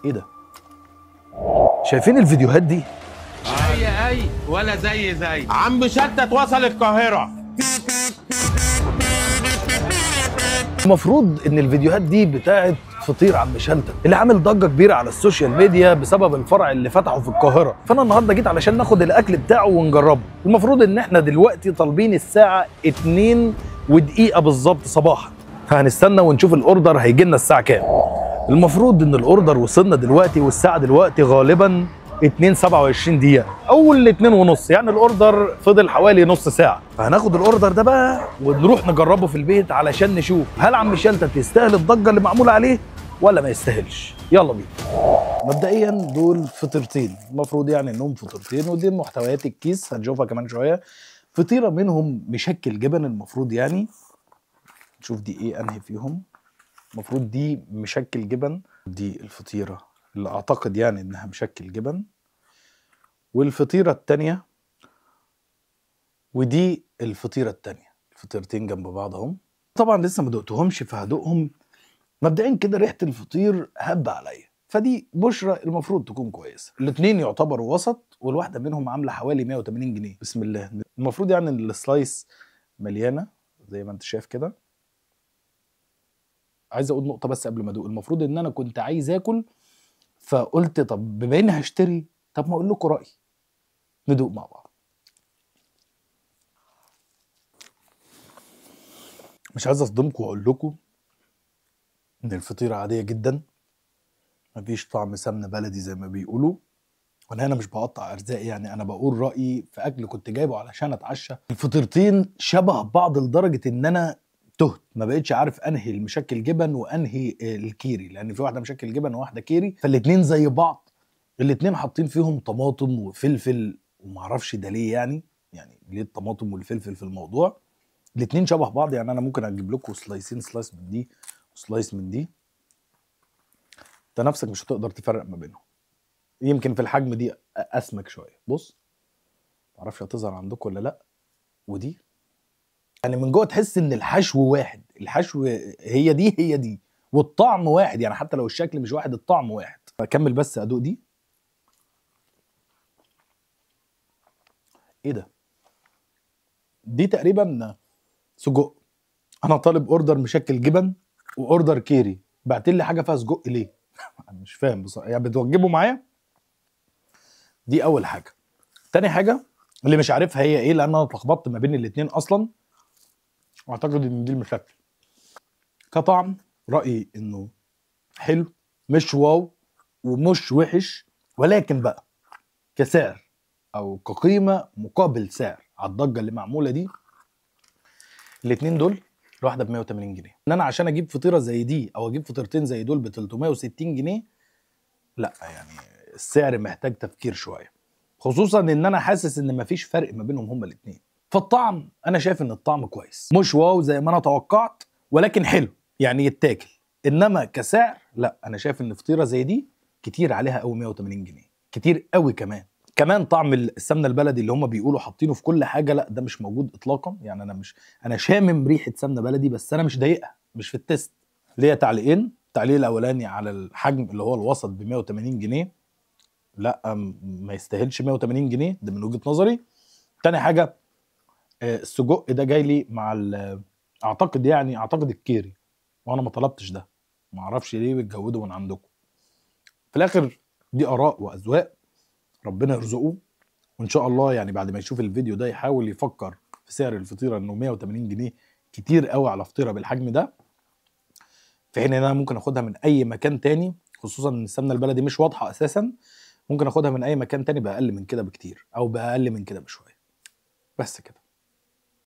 ايه ده؟ شايفين الفيديوهات دي؟ اي اي ولا زي زي عم شلتت وصل القاهرة. المفروض ان الفيديوهات دي بتاعت فطير عم شلتت اللي عامل ضجه كبيرة على ال social media بسبب الفرع اللي فتحه في القاهرة، فانا النهارده جيت علشان ناخد الاكل بتاعه ونجربه. المفروض ان احنا دلوقتي طالبين الساعة 2:01 بالظبط صباحا، فهنستنى ونشوف ال order هيجي لنا الساعة كام. المفروض ان ال order وصلنا دلوقتي والساعة دلوقتي غالبا 2:27 او 2:30، يعني ال order فضل حوالي نص ساعة. فهناخد ال order ده بقى ونروح نجربه في البيت علشان نشوف هل عم شلتت يستاهل الضجة اللي معمولة عليه ولا ما يستاهلش. يلا بينا. مبدئيا دول فطيرتين، المفروض يعني انهم فطيرتين، ودي محتويات الكيس هنشوفها كمان شوية. فطيره منهم مشكل جبن، المفروض يعني نشوف دي ايه انهي فيهم. المفروض دي مشكل جبن، دي الفطيره اللي اعتقد يعني انها مشكل جبن، والفطيره الثانية، ودي الفطيره الثانية. الفطيرتين جنب بعض اهم، طبعا لسه ما دقتهمش فهدوقهم. مبدئيا كده ريحه الفطير هب عليا، فدي بشرة المفروض تكون كويسة. الاثنين يعتبروا وسط، والواحده منهم عامله حوالي 180 جنيه. بسم الله. المفروض يعني ان السلايس مليانة زي ما انت شايف كده. عايز اقول نقطة بس قبل ما ادوق، المفروض ان انا كنت عايز اكل، فقلت طب بما اني هشتري طب ما اقول لكم رايي، ندوق مع بعض. مش عايز اصدمكم واقول لكم ان الفطيره عادية جدا، مفيش طعم سمنه بلدي زي ما بيقولوا، وانا هنا مش بقطع ارزاق، يعني انا بقول رايي في اكل كنت جايبه علشان اتعشى. الفطيرتين شبه بعض لدرجة ان انا تهت، ما بقتش عارف انهي المشكل جبن وانهي الكيري، لان في واحدة مشكل جبن وواحدة كيري، فالاتنين زي بعض. الاتنين حاطين فيهم طماطم وفلفل ومعرفش ده ليه، يعني ليه الطماطم والفلفل في الموضوع؟ الاتنين شبه بعض، يعني انا ممكن اجيب لكم سلايسين، slice من دي و slice من دي، انت نفسك مش هتقدر تفرق ما بينهم. يمكن في الحجم دي اسمك شوية، بص معرفش هتظهر عندكم ولا لا. ودي يعني من جوه تحس ان الحشو واحد، الحشو هي دي هي دي، والطعم واحد، يعني حتى لو الشكل مش واحد الطعم واحد. اكمل بس ادوق دي. ايه ده؟ دي تقريبا سجق. انا طالب order مشكل جبن و order كيري، بعتلي لي حاجة فيها سجق ليه؟ انا مش فاهم بصراحة، يعني بتوجبوا معايا؟ دي اول حاجة. تاني حاجة اللي مش عارفها هي ايه، لان انا اتلخبطت ما بين الاتنين اصلا، واعتقد ان دي المشكل. كطعم رايي انه حلو، مش wow ومش وحش، ولكن بقى كسعر او كقيمه مقابل سعر على الضجة اللي معمولة دي، الاتنين دول الواحدة ب 180 جنيه. ان انا عشان اجيب فطيره زي دي او اجيب فطيرتين زي دول ب 360 جنيه، لا يعني السعر محتاج تفكير شوية، خصوصا ان انا حاسس ان مفيش فرق ما بينهم هما الاتنين. فالطعم انا شايف ان الطعم كويس، مش wow زي ما انا توقعت، ولكن حلو يعني يتاكل. انما كسعر لا، انا شايف ان فطيره زي دي كتير عليها قوي 180 جنيه، كتير قوي. كمان طعم السمنة البلدي اللي هم بيقولوا حاطينه في كل حاجة، لا ده مش موجود اطلاقا. يعني انا شامم ريحه سمنه بلدي، بس انا مش ضايقها، مش في ال taste. ليا تعليقين. التعليق الاولاني على الحجم اللي هو الوسط ب 180 جنيه، لا ما يستاهلش 180 جنيه ده من وجهه نظري. تاني حاجة، السجق ده جاي لي مع اعتقد يعني اعتقد الكيري، وانا ما طلبتش ده، ما اعرفش ليه بتجودوا من عندكم. في الاخر دي اراء واذواق، ربنا يرزقه، وان شاء الله يعني بعد ما يشوف الفيديو ده يحاول يفكر في سعر الفطيره انه 180 جنيه كتير قوي على فطيره بالحجم ده، في حين ان انا ممكن اخدها من اي مكان تاني، خصوصا ان السمنة البلدي مش واضحة اساسا، ممكن اخدها من اي مكان تاني باقل من كده بكتير او باقل من كده بشوية. بس كده.